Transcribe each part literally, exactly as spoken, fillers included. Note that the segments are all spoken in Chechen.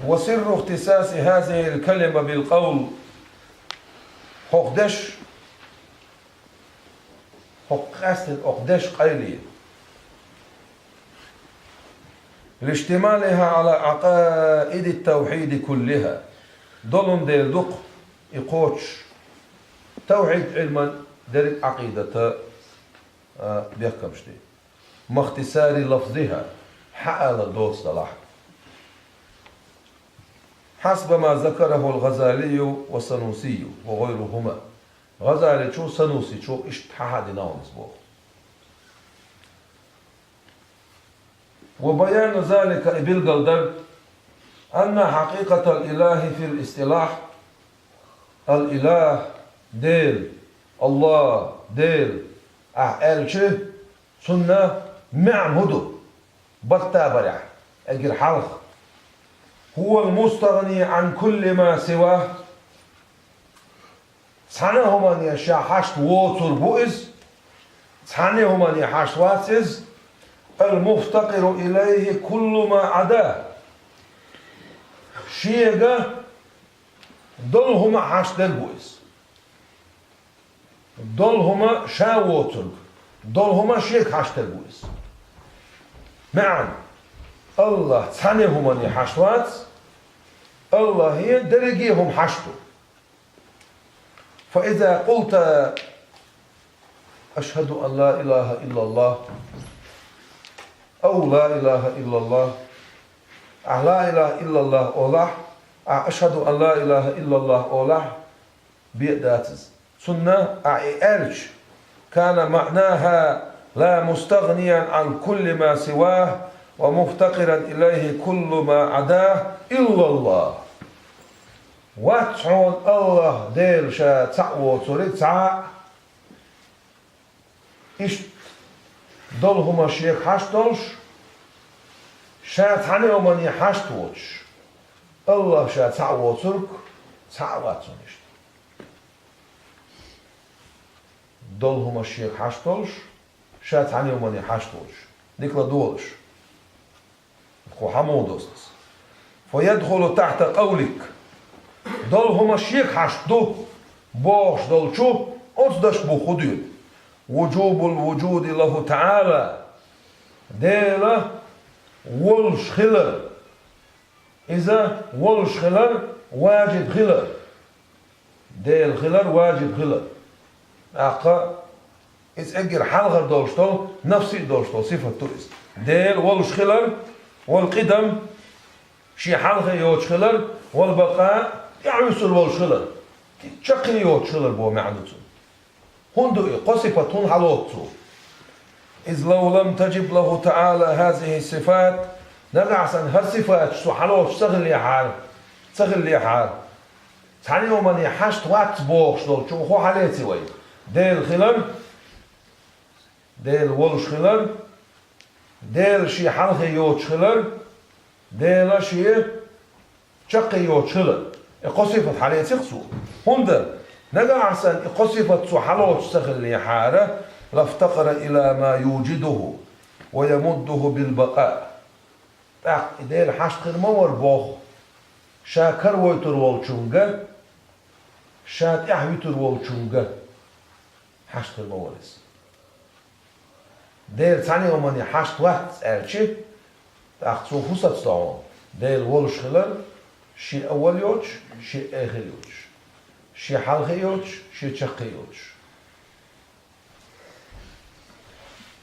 وسر اختصاص هذه الكلمة بالقول. ХӀокху деш, хӀокху къаьстина хӀокху деш къайле. لاشتمالها على عقائد التوحيد كلها. Долун дела ду-кх и кхочуш тавхьид Ӏилман дерриг а Ӏакъидата, а, бехкамаш де. مع اختصار لفظها, хьаалар доцу делахь. حسب ما ذكره الغزالي والسنوسي وغيرهما. ГӀазаличо, Санусичо иштта хьахьадина хьуна иза боху. وبيان ذلك, и билгалдар, أن حقيقة الإله في الاصطلاح, الإله, Дела, АллахӀ, Дела, ахь аьлча, цунна маьӀна хӀун ду? Баттабарехь, эггара хьалха. هو المستغني عن كل ما سواه. Цхьана а хӀумане ша хьашт воцург ву иза, цхьана а хӀумане хьашт вац иза, المفتقر إليه كل ما عداه. Шега долу хӀума а хьашт дерг ву иза. Долу хӀума ша воцург, долу хӀума шега хьашт дерг ву иза. МаьӀна, АллахӀ цхьана а хӀумане хьашт вац, АллахӀе дерриге а хӀума хьашт ду. فإذا قلت: أشهد أن لا إله إلا الله، أو لا إله إلا الله, ахь لا إله إلا الله олахь, ахь أشهد أن لا إله إلا الله олахь, бен дац иза. Цунна ахь и аьлча, كان معناها: لا مستغنيا عن كل ما سواه، ومفتقرا إليه كل ما عداه إلا الله. Вац хьуна АллахӀ Дела ша цхьаъ воцург цхьа а, иштта долу хӀума шега хьашт долуш, ша цхьана а хӀумане хьашт воцуш, АллахӀ ша цхьаъ воцург цхьа а вац хьуна иштта. Долу хӀума шега хьашт долуш, ша цхьана а хӀумане хьашт воцуш, дика ладогӀалаш. Кху хьан муха доцу аса? فيدخل تحت قولك. Долу хӀума шега хьашт ду бохуш долчу оцу дашка бух хӀун доьду? وجوب الوجود له تعالى. Дела волуш хилар. Иза волуш хилар важиб хилар. Дела хилар важиб хилар. ТӀаккха иза эггара хьалхара долуш долу, нафси а долуш долу сифат ду иза. Дела волуш хилар, والقدم, шен хьалхе йоцуш хилар, والبقاء, тӀаьхьа вуьсур волуш хилар. Чаккхе йоцуш хилар боху маьӀна ду цуьнан. ХӀунда ду и кхо сифат, хӀунда хьалоцу цо? إذ لو لم تجب له تعالى هذه الصفات, нагахь санна хӀара сифаташ цо хьалоцуш ца хиллехьара, ца хиллехьара, цхьана а хӀумане хьашт вац бохуш долчух хӀун хьалеци вай? Дела хилар, Дела волуш хилар, Дела шен хьалхе йоцуш хилар, Дела шен чаккхе йоцуш хилар. И кхо сифат хьалеци-кх цо. ХӀунда, нагахь санна и кхо сифат цо хьалоцуш ца хиллехьара, لافتقر إلى ما يوجده ويمده بالبقاء. ТӀаккха и Дела хьашт хир ма вара боху, ша каравойтур волчунга, ша тӀаьхьа вуьтур волчунга хьашт хир ма вара иза. Дела цхьана а хӀумане хьашт вац аьлча, тӀаккха цо хӀун сацадо хьуна? Дела волуш хилар, шен аввал йоцуш, шен эхир йоцуш, шен хьалхе йоцуш, шен чаккхе йоцуш.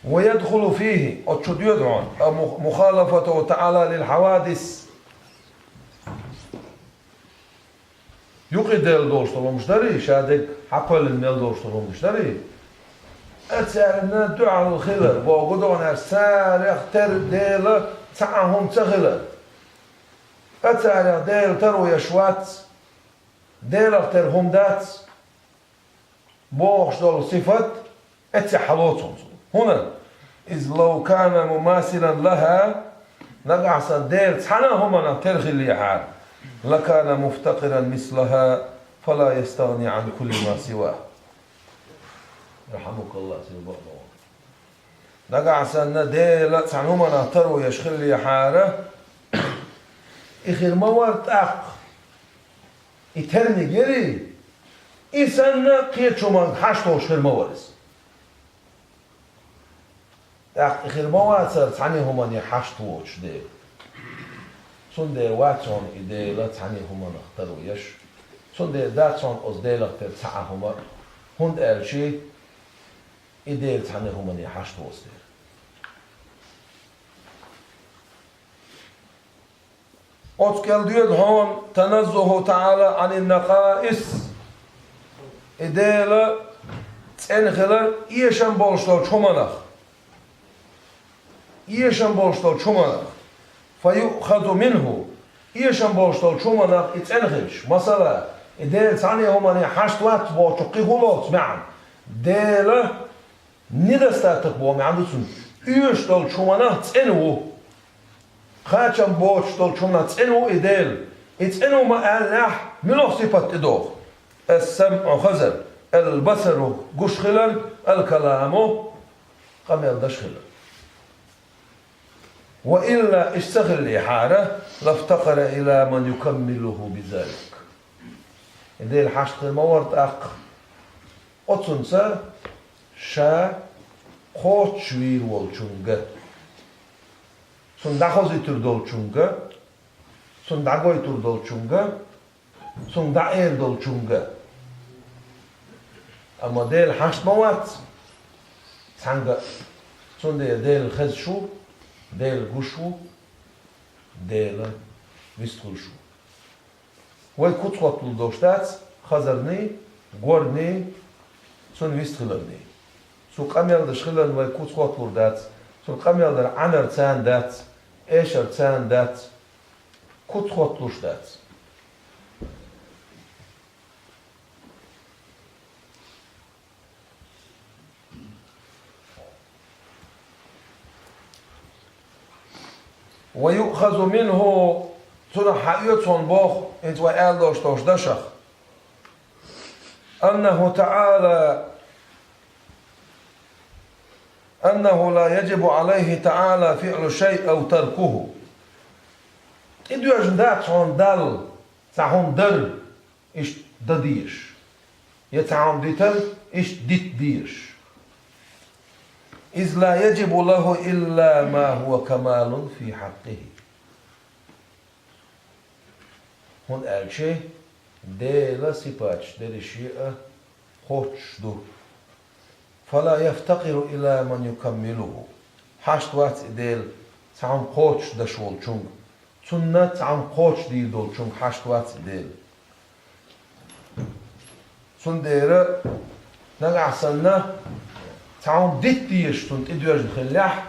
ويدخل فيه, оцу чу доьду хьуна, а, му-, مخالفته تعالى للحوادث. Юкъа Дела долуш долу хӀумнаш дарий, ша дерг хьакхоьллина мел долуш долу хӀумнаш дарий? Царна дуьхьал хилар, боху гу догӀанаш, царех тера Дела цхьа а хӀума ца хилар. Царех Дела таро еш вац, Делах тера хӀума дац. Бохуш долу сифат эццехь хьалоцу цо. ХӀунда? إذ لو كان مماثلا لها, нагахь санна Дела цхьана а хӀуманах тера хиллехьара, لكان مفتقرا مثلها فلا يستغني عن كل ما سواه. رحمك الله, сийлахь бакъдолу. Нагахь санна Дела цхьана хӀуманах таро еш хиллехьара, И хир ма вара тӀаккха. И терниг яри, и санна кхечу хӀуманга хьашт долуш хир ма вара иза. ТӀаккха и хир ма вацара цхьана хӀумане хьашт воцуш Дела. Цундела вац хьуна и Дела цхьана хӀуманах таро еш. Цундела дац хьуна оцу Делах тера цхьа а хӀума, хӀунда аьлча и Дела цхьана хӀумане хьашт воцу дела. Оцу кӀел доьду хьуна: «Таназзуху таӀала Ӏанин накъаис». И Дела цӀена хилар эшам болуш долчу хӀуманах. Эшам болуш долчу хӀуманах. «Фа юъхазу минху». Эшам болуш долчу хӀуманах и цӀена хилча. Масала, и Дела цхьана хӀумане хьашт вац бохучух кхин хӀун лоцу маьӀна? Дела недостаток боху маьӀна ду цуьнан. Оьшуш долчу хӀуманах цӀена ву. Кхачам боцуш долчу хӀуманах цӀена ву и Дела. И цӀена ву ма аьллехь, муьлха сипат тӀедогӀу? Ас-самъу — хазар, ал-басару — гуш хилар, ал-каламу — къамел даш хилар. Ва илла, иштта ца хиллехьара, лафтакъара ила ман юкаммилуху бизалик. И Дела хьашт хир ма вара тӀаккха оцунца ша кхочушвийр волчунга, цунна дӀахозуьйтур долчунга, цунна дӀагойтур долчунга, цунна дӀаэр долчунга. Амма Дела хьашт ма вац цхьаьнга а. Цундела Дела хезаш ву, Дела гуш ву, Дела вистхуьлуш ву. Вай куц хӀотталур долуш дац хазарний, горний, цунна вистхиларний. Цу къамел даш хиларна вай куц хӀотталур дац, цунна къамел дар Ӏанар царна дац, эшар царна дац, куц хӀотталуш дац. «Ва юъхазу минху», цунах хьаоьцу хьуна боху, хӀинца вай аьлла долуш долчу дашах. «Аннаху таӀала, аннаху ла яжибу Ӏалайхи таӀала фиълу шай ав таркуху». ТӀедоьжна дац хьуна Далла цхьа хӀума дар, иштта дан дезаш, я цхьа хӀума дитар, иштта дита дезаш. «Из ла яжибу лаху илла ма хӀуа камалун фи хьаккъихи». ХӀунда аьлча Делан сипаташ дерриш а кхоччуш ду. «Фала яфтакъиру ила ман юкаммилуху». Хьашт вац и Дела цхьа хӀума кхоччуш даш волчунга. Цунна цхьа хӀума кхочушдийр долчунга хьашт вац и Дела. Цундела нагахь санна цхьа хӀума дита дезаш цунна тӀедоьжна хиллехь,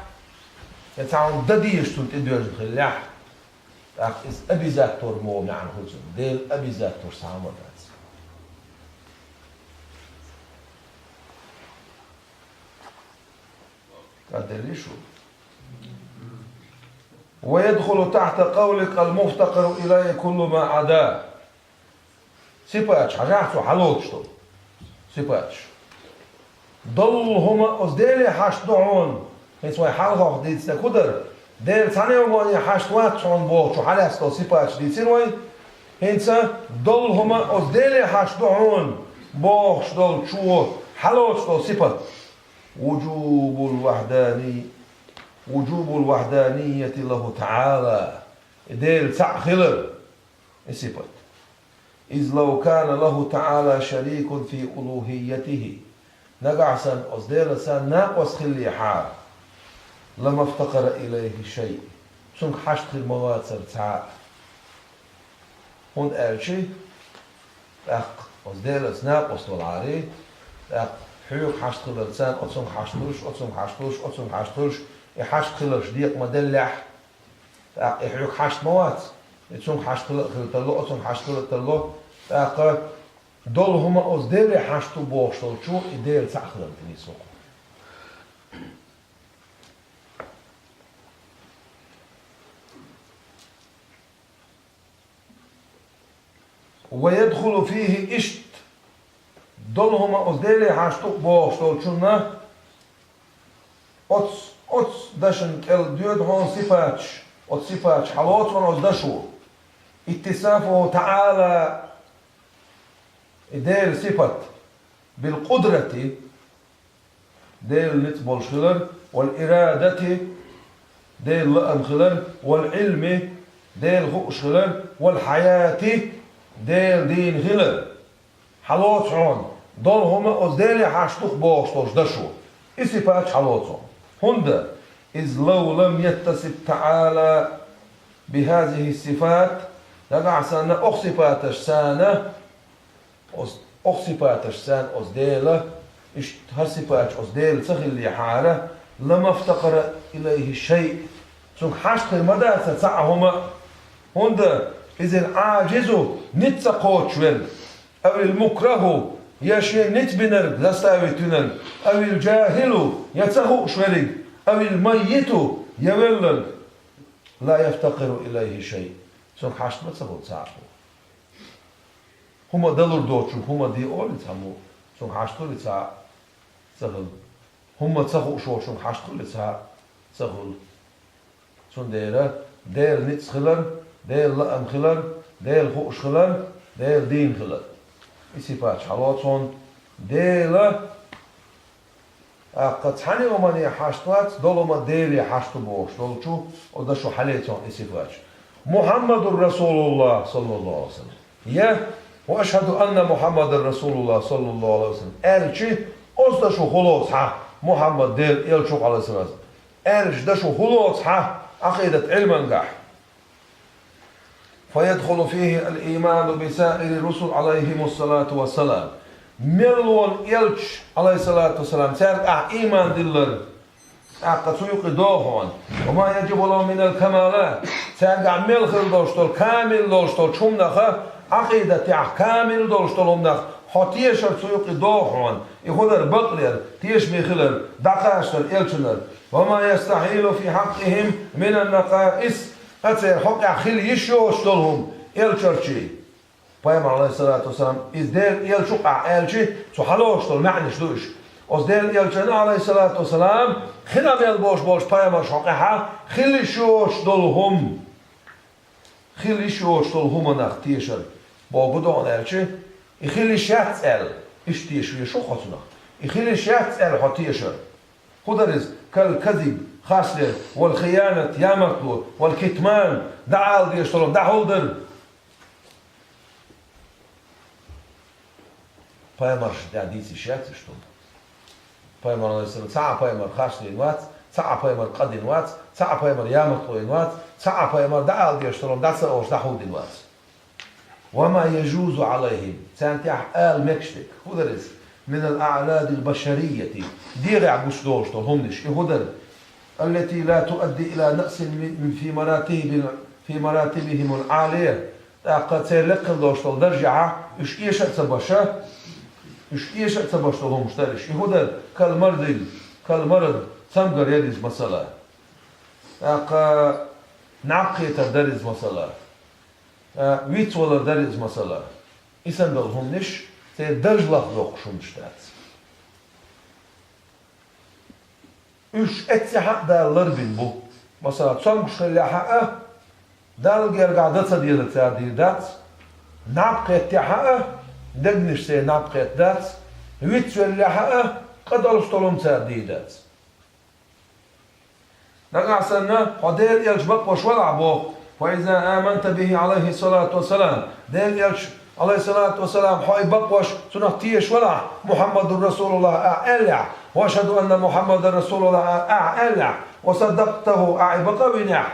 я цхьа хӀума дан дезаш цунна тӀедоьжна хиллехь, тӀаккха иза обязательно ма ву маьӀна хуьлу цунна. Дела обязательно цхьа хӀума дац. ТӀаделлий шу? «Ва ядхулу тахьта къавлик ал-муфтакъару илайхи куллу ма Ӏада». Сипаташ, хьажахь цо хьалоцуш долу сипаташ. Долу хӀума оцу Деле хьашт ду хьуна. ХӀинца вай хьалхох дийцинарг хӀун дара? Дела цхьана а вайна хьашт вац хьуна бохучу хьалаьцна долу сипаташ дийцира вай. ХӀинца долу хӀума оцу Деле хьашт ду хьуна бохуш долчо хьалоцуш долу сипат. Вуджубул вахьдани-, вуджубул вахьданияти лаху таӀала. Дела цхьаъ хилар, и сипат. «Из лав кана лаху таӀала шарикун фи улухиятихи». Нагахь санна оцу Делаца накъост хиллехьара, «ламафтакъара илайхи шай». Цуьнга хьашт хир ма вацара цхьа а. ХӀунда аьлча тӀаккха оцу Делаца накъост валахьара, тӀаккха хьоьга хьашт хиларца оцунга хьашт хуьлуш, оцунга хьашт хуьлуш, оцунга хьашт хуьлуш, и хьашт хиларш декъа ма деллехь, тӀаккха и хьоьга хьашт ма вац, и цунга хьашт хила а хила тарло, оцунга хьашт хила а тарло, тӀаккха долу хӀума оцу Деле хьашт ду бохуш долчо и Дела цхьаъ хиларна тӀе нийса ву-кх. «Ва ядхулу фихи», иштта долу хӀума оцу Деле хьашт ду бохуш долчунна, оцу, оцу дашна кӀел доьду хьуна сипаташ, оцу сипаташ хьалоцу хьуна оцу дашо. اتصافه تعالى, и Делан сипат, بالقدرة, Делан ницкъ болуш хилар, والإرادة, Делан лаам хилар, والعلم, Дела хууш хилар, والحياة, Дела дийна хилар. Хьалоцу хьуна, долу хӀума оцу Деле хьашт ду-кх бохуш долчу дашо. И сипаташ хьалоцу хьуна. ХӀунда, إذ لو لم يتصف تعالى بهذه الصفات, нагахь санна оха сипаташца, оц-, оха сипаташца оцу Дела, иштта хӀара сипаташ оцу Дела ца хиллехьара, لما افتقر إليه شيء, цуьнга хьашт хир ма дацара цхьа а хӀума. ХӀунда, إذ العاجز, ницкъ ца кхочуш верг, أو المكره, я шен ницкъ бинарг, заставить винарг, أو الجاهل, я ца хууш верг, أو الميت, я велларг, لا يفتقر إليه شيء, цуьнга хьашт ма ца хуьлу цхьа а. ХӀума далур доцучуьнга хӀума де олий цхьаммо, цуьнга хьашт хуьлий цхьа а? Ца хуьлу. ХӀума ца хууш волчуьнга хьашт хуьлий цхьа а? Ца хуьлу. Цундела Делан ницкъ хилар, Делан лаам хилар, Дела хууш хилар, Дела дийна хилар. И сипаташ хьалоцу хьуна. Дела, тӀаккха цхьана а хӀумане хьашт вац, долу хӀума Деле хьашт ду бохуш долчу, оцу дашо хьалоцу хьуна и сипаташ. محمد رسول الله صلى الله عليه وسلم. Я, وأشهد أن محمدا رسول الله صلى الله عليه وسلم аьлча, оцу дашо хӀун лоцу хьан, Мухьаммад Делан элча ву-кх, Ӏалайхиссалату вассалам, аьлча дашо хӀун лоцу хьан Ӏакъидат Ӏилмангахь? فيدخل فيه الإيمان بسائر الرسل عليهم الصلاة والسلام. Мел волу элчаш, Ӏалайхиссалату вассалам, цаьрга ахь ийман диллар, тӀаккха цу юкъа догӀу хьуна: وما يجب لهم من الكمالات, цаьргахь мел хила долуш долу, камил долуш долчу хӀуманах, Ӏакъидатехь камил долуш долу хӀуманах хьо тешар цу юкъа догӀу хьуна. И хӀун дара? Бакълер, тешаме хилар, дӀакхачар элчанара. وما يستحيل في حقهم من النقائص, ткъа церан хьокъехь хила йиш йоцуш долу хӀума элчанчий. Пайхамар, Ӏалайхиссалату вассалам, иза Делан элча ву-кх ахь аьлча, цу хьалоцуш долу маьӀнаш ду уьш. Оцу Делан элчанна, Ӏалайхиссалату вассалам, хин а мел болуш болчу пайхамаршна хьокъехь хила йиш йоцуш долу хӀума, хила йиш йоцуш долу хӀуманах тешар боху ду хьуна аьлча, и хила йиш яц аьлла, иштта теша везаш ву хьо цунах. И хила йиш яц аьлла хьо тешар. ХӀун дара иза? كالكذب, харцлер, والخيانة, ямартло, والكتمان, дӀаала дезаш долу, дӀахьулдар. Пайхамаршна тӀехь дийца йиш яц иштта хӀума. Пайхамар, Ӏалайхиссалам, цхьа а пайхамар харцлийна вац, цхьа а пайхамар къа дина вац, цхьа а пайхамар ямартло йина вац, цхьа а пайхамар дӀаала дезаш долу, дӀа ца олуш, дӀахьулдина вац. وما يجوز عليهم, царна тӀехь ала мегаш дерг. ХӀун дара иза? من الأعراض البشرية, дегӀехь гуш долуш долу хӀуманаш. И хӀун дара? التي لا تؤدي إلى نقص من، في مراتب، في مراتبهم العالية. ТӀаккха церан лекха долуш долу даржехь уьш эша а ца баша, уьш эша а ца баша долу хӀуманаш дара уьш. И хӀун дара? كالمرض, كالمرض, цамгар яра иза, масала. ТӀаккха наб кхетар дара иза, масала. А, вицвалар дара иза, масала. И санна долу хӀуманаш церан даржехь лахдоккхуш хӀуманаш дац. Уьш эццехь а Дала ларбина бу. Масала, цомгуш хиллехь а, Далла гергахь дан ца дезарг цара дийр дац, наб кхеттехь а, дегнаш церан наб кхетта дац, вицвеллехь а, къа долуш долу хӀума цара дийр дац. Нагахь санна хьо Делан элча бакъвеш валахь боху, فإذا آمنت به عليه الصلاة والسلام, Делан элча, Ӏалайхиссалату вассалам, хьо и бакъвеш, цунах тешаш валахь, محمد رسول الله ахь аьллехь, وأشهد أن محمدا رسول الله ахь аьллехь, وصدقته, ахь и бакъ а винехь,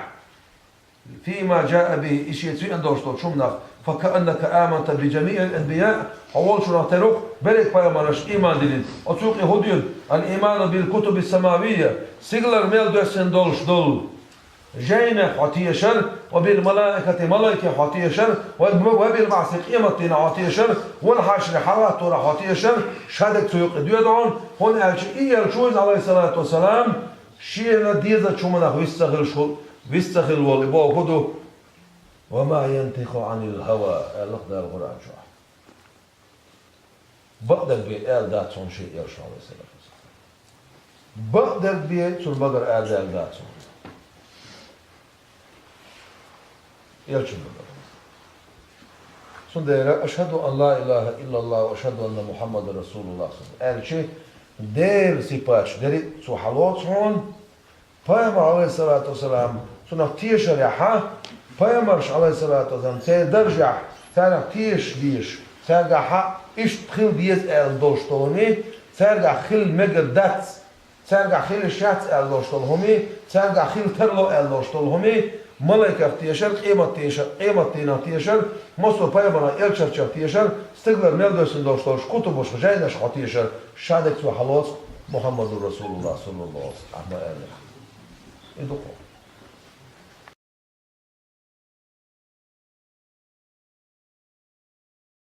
فيما جاء به, и шеца веана долуш долчу хӀуманах, فكأنك آمنت بجميع الأنبياء, хьо волчунах тера ву-кх берриг пайхамаршна ийман диллина. Оцу юкъе хӀун ду? الإيمان بالكتب السماوية, стигалара мел доьссина долуш долу жайнех хьо тешар, وبالملائكة, малайкех хьо тешар, وب-, وبالبعث, къематдийнах хьо тешар, والحشر, хьалхатторах хьо тешар, шадерг цу юкъе доьду хьуна, хӀунда аьлча и элча ву иза, Ӏалайхиссалату вассалам, шена дезачу хӀуманах вист ца хилла, вист ца хилла волу, и боху хӀун ду? وما ينطق عن الهوى, аьлла-кх Дала Къуръан чохь. Бакъдерг бен аьлла дац хьуна шен элчано, Ӏалайхиссалату вассалам. Бакъдерг бен цунна багара аьлла дац хьуна. Элчано багара. Цундела «Ашхаду ан ла илаха иллаллах ва ашхаду анна Мухаммадан расулуллах» аьлча, Делан сипаташ деррига цо хьалоцу хьуна. Пайхамар, алейхиссалату вассалам, цунах тешарехь, пайхамарш, алейхиссалату вассалам, церан даржехь, царах тешаш дезаш, цаьргахь иштта хила деза аьлла долуш долу хӀума, цаьргахь хила мегар дац, цаьргахь хила йиш яц аьлла долуш долу хӀума, цаьргахь хила тарло аьлла долуш долу хӀума, малайках тешар, къемат тешар, къемат дийнах тешар, массо а пайхамаран элчанех тешар, стигалара мел доьссина долуш долчу кутубашха, жайнашха тешар, шадерг цо хьалоцу Мухаммадур Расулуллах саллаллаху алейхи ва саллям аьлла. И ду-кх.